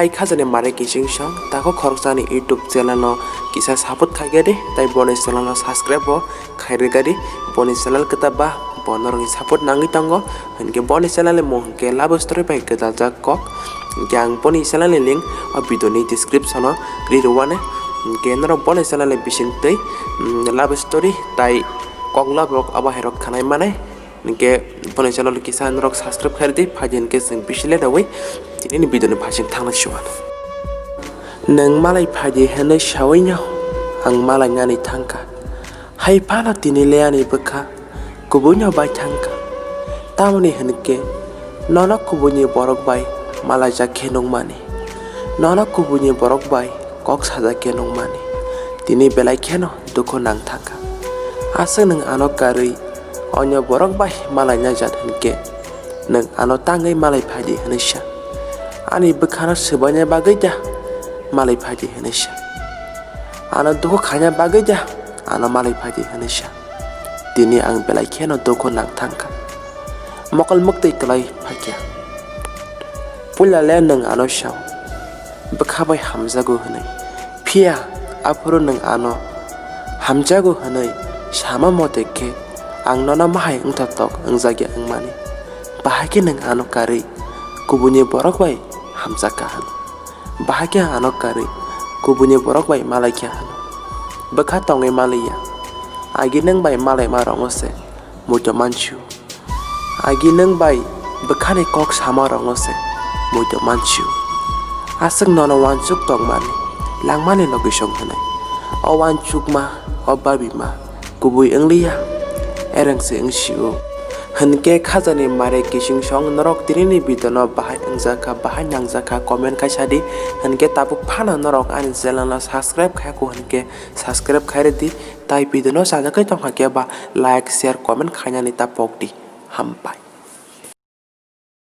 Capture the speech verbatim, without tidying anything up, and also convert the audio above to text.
Hai khajani mare kising song tako khoroksani YouTube channel no kisa support khaigadi, tai boni channel no subscribe bo khairigadi, boni channel kwtab ba bo norokni support nangwi tongo. Hinkhe boni channel ni mung hinkhe love story bai gwdaljak kok. Hinkhe ang boni channel ni link o video ni description o ri rwani. Hinkhe norok boni channel ni bisingtwi, mm, love story tai kok love rok abo hai rok khanai manai. Hinkhe boni channel kisa norok subscribe khairidi, phaidi hinkhe chwng bisi le dawi tini ni video ni phasing thangna siwan. Nwng malai phaidi hinwi sawi no ang malai nani thangkha. Hai phano tini le ani bwkha kubui no bai thangkha. Tamoni hinkhe nono kubui ni borok bai malaijak khe nungmani. Nono kubui ni borok bai kok sajak khe nungmani. Tini belai kheno dukhu nang thangkha. Aswk nwng ano karwi onyo borok bai malai naijak hinkhe nwng ano tangwi malai phaidi hinwi sa. Ani bwkhano swbaina bagwi da malai phaidi hinwi sa. Ano dukhu khaina bagwi da ano malai phaidi hinwi sa. Tini ang belai kheno dukhu nang thangkha. Mokol mwktwi kwlai phaikha. Puila le nwng ano sao, bwkha bai hamjago hwnwi. Phiya aphuru nwng ano hamjago hwnwi sama mote khe ang nono mahai wngthotok wngjakya wngmani. Bahai khe nwng ano karwi kubuni borok bai hamjakha hwn. Bahai khe ano karwi kubuni borok bai malaikha hwn. Bwkha tongwi maliya. Agi nwng bai malaima rokno se muitu mansu. Agi nwng bai bwkhani kok sama rokno se muitu mansu. Aswk nono wansuk tongmani langmani logisong hwnwi. O wansukma, o babima kubui wngliya, ereng se wngsio. Hinkhe khajani mare kising song norok tini ni video no bahai wngjakha, bahai nangjakha comment kaisa di. Hinkhe tabuk phano norok ani channel no subscribe khayakho hinkhe subscribe khairidi, tai video no sajagwi tongkha khe ba like, share, comment khainani ta pokdi. Hambai.